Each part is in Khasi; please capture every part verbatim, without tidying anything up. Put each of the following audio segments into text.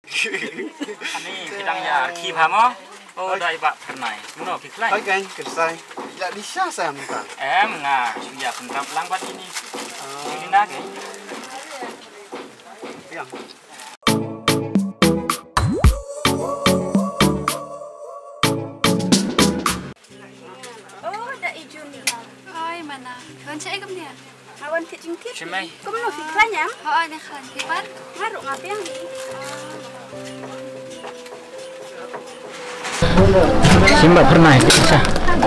Ani, phi dang ïa arki bha mo? O, da i Bah Phyrnai. Mano, phi khlaiñ? Hooid keiñ, khublei. Ïa di sha sam ta. Em, nga shu ïa pynrap lang bad ini. Ini na keiñ. Yang. Oh, da i Juni. Hooid, Mana. Wan cha i kumne? Nga wan thied jingthied. Shimei. Kumno phi khlaiñ em? Hooid, nga khlaiñ, phi pat? Nga ruh nga biang hi. Shim Bah Phyrnai, dih sa.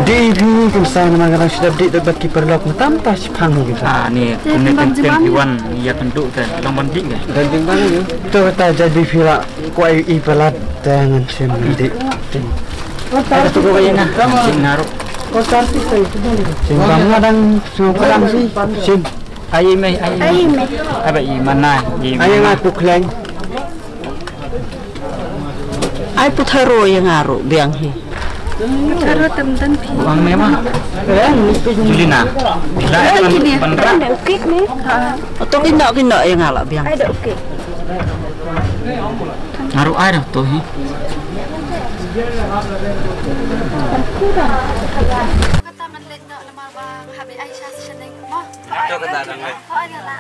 Dih, dih, kumsa namar nga dang shu dep dih bad ki paralok, mynta mynta shi phang hi kumsa. Ah, ni, kumne teng teng phi wan ïa kynduh te, long ban dih ke? Dang dih ban dih. To kata jadi phi la kwah i palat te ngan shim dih. Ada tu ko ïa nga. Dih nga ruh. Shim bam nga dang sngewklam shi. Shim. Ai mei, ai mei. Ai mei. Ai ba i Mana, i Mana. Ai nga pu khleng. Ai pu tharo ïa nga ruh biang hi. Tharo tam tam phi. Bang mei ma. Julina. Julina. Julina. Ban ra. Ukit ni. Ha. To kino kino ïa nga lah biang. Ai da ukit. Nga ruh ai da to hi. Kata ngan leit noh namar ba nga hap ai sha session mo. Ito kata dang leit. Oh, ayo lah.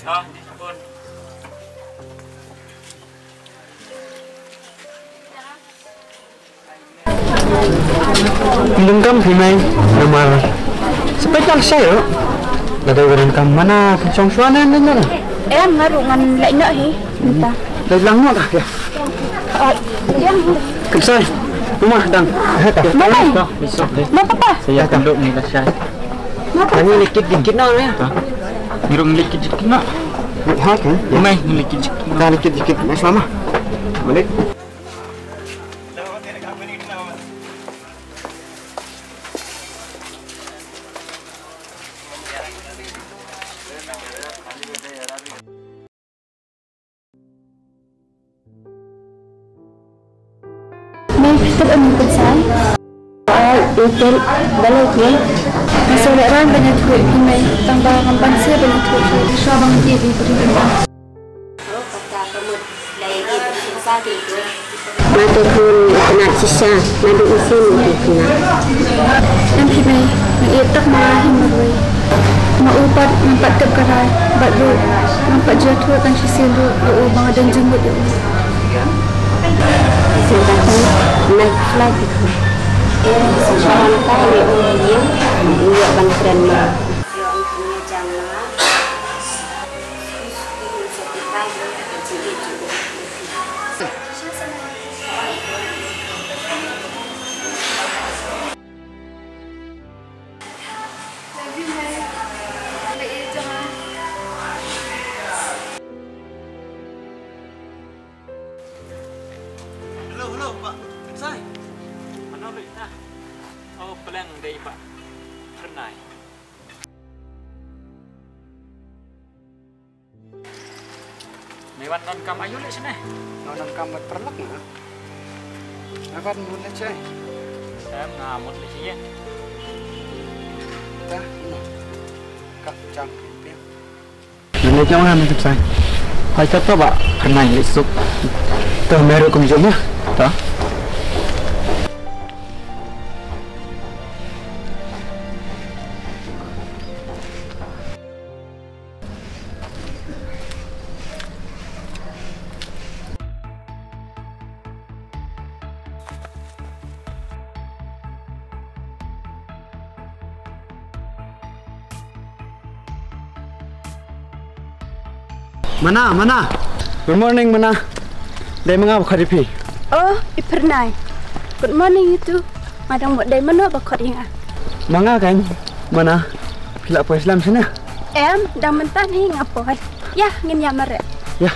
Oh, di sipun. Pyndonkam phi mei namar sa peit lashai ruh. Lada u donkam Mana pynshong shuwa ne ne ne. Em, nga ruh ngan leit noh hi mynta. Leit lang noh ta ïa. Khublei. Mama dang. Mama. Ma papa. Sa ïa kynduh ni lashai. Ma papa. Ngi leit kit kit noh ïa. Ngi ruh ngi leit kit kit noh. Ha ka? Mei, ngi leit kit kit noh. Ka leit kit kit. Mei, selamat. Balik. Mei, phi tip ïa mei Khublei? Ai, i tip, balei phi? Nga sngewlehrain ban ïathuh ïa phi mei, tang ba ngam banse ban ïathuh shuwa, shuwa ba ngan ïa phi phi. Nga te khun itynnad shisha naduh mynsiem ïa ki khynnah. Em phi mei, nga ïeit tak ma nga hi marwei. Ma u pat ngam pat tip ka rai bad ruh ngam pat ju ïathuh tang shisien ruh ïa u ba nga don jingmut ïa u. Sngewbha tang, nai khlaiñ phi khun. Sngewbha tang ïa u ïing, u ïoh ban kren ma. Hello, hello, Bah Sai. Mano lei ta? Oh, pleng dei Bah Phyrnai. Me wan donkam aïu lei shane? Nga wan donkam bad paralok nga. Me wan mut lei shane? Em, nga mut lei shane. Ta, no. Ka jam pim pim. Nang leit jong nga, me Khublei. Hai, ta to Bah Phyrnai leit suk. To me ruh kum jong nga. To. Mana, Mana. Good morning, Mana. Dei ma nga ba khot ïa phi. Oh, i Phyrnai. Good morning, ïa tu. Nga dang mut dei mano ba khot ïa nga. Ma nga keiñ, Mana. Phi la poi slem shane? Em, dang mynta hi nga poi. Ïa, ngin ïa mareh. Ïa.